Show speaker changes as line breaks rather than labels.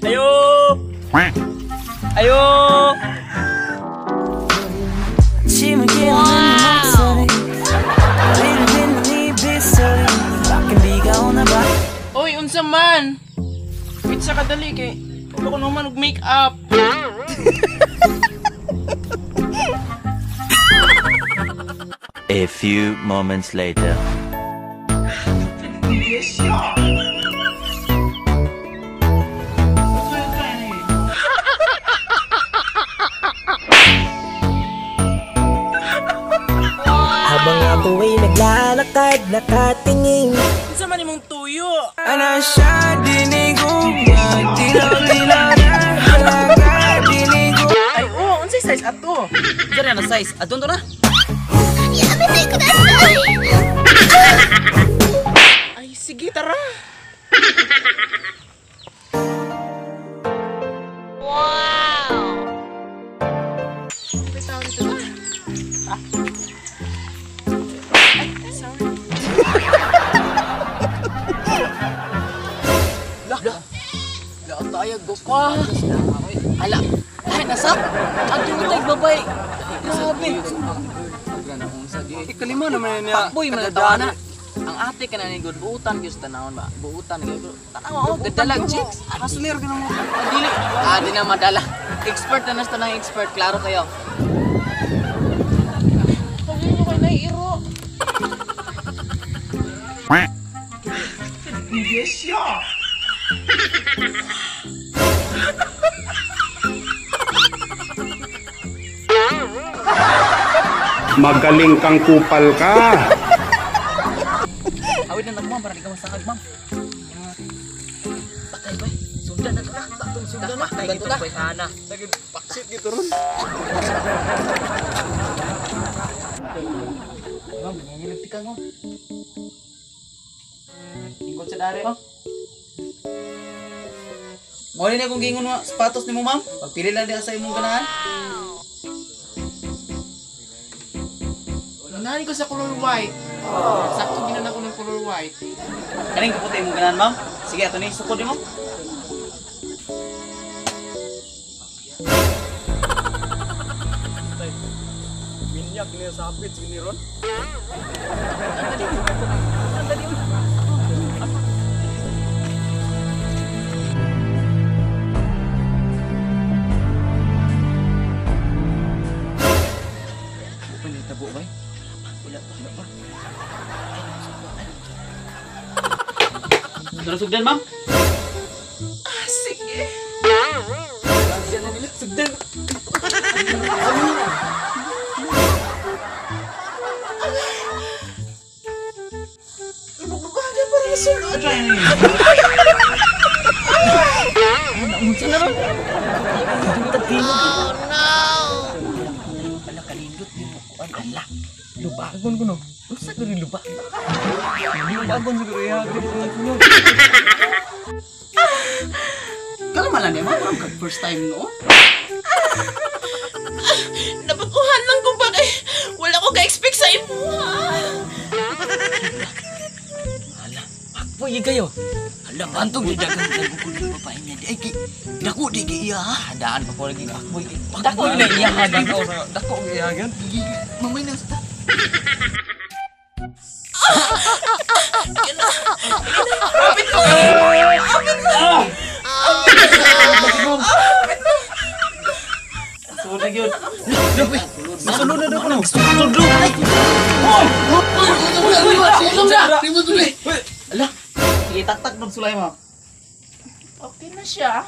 Ayo. Ayo.
Oy, unsa man? Wait sa kadali kay wala ko naman og make up.
A few moments later.
Habang ako ay naglalakad, nakatingin.
Unsa man imong tuyo?
Ana siya, diniguman, dilaw-dilaw na halaga, diniguman.
Ay, oh, unsay size ato?
Diri na size. Adon to na.
Ay, sige, tara. Wow! Ay, sorry.
Lah. Lah tayo go ka. Ala. Ay nasap. Adto tay babay. Grabe.
Ikalima naman niya.
Pakboy man tawana. Ang ate ka na ni good buutan gyud sa tanawon ba. Buutan gyud. Tanawa oh, gadalag chicks.
Hustler ka naman.
Dili. Ah, di na madala. Expert na nasta ng expert, klaro kayo.
Pagay mo kay naiiro.
Magaling kang kupal ka.
Awit na nagmam para di ka masakag, ma'am. Patay bay. Sundan na to na. Tatong sundan na. Patay gito bay kana.
Paksit gitu ron.
Ma'am, nanginig ka mo. Ingkod sa dari, ma'am. Mo ni akong giingon nga sapatos nimo, ma'am. Pagpili lang diha sa imong ganahan.
Nani ko sa color white. Sakto ginan ako ng color white.
Kaning kaputi imong ganahan, ma'am. Sige, ato ni sukod nimo.
Minyak niya sapit gini ron.
Open ni tabo bay. Wala pa, wala pa. Tara sugdan, ma'am.
Ah, sige.
Sugdan na nila, sugdan.
Lubog-lubaga para masulod.
Unsa na ron? Oh no. Ala kalindot ni mo kuan ala. Lubagon ko no. Unsa gani lubag?
Lubagon siguro ya.
Kalma lang niya, ma'am. Kag first time no.
Nabaguhan lang ko ba kay wala ko ka-expect sa imuha.
Ala, pakboy kayo. Ala, bantog di dagang nagugulong babae niya. Di ay ki dako di ki iya. Handaan pa po lagi pakboy. Dako na iya
Dako dako iya gan.
Mamay na sa
Kapit mo! Kapit mo!
Sulod na gyud.
Masulod na daw ko no.
Sulod. Ala, sige taktak dog sulay mo.
Okay na siya.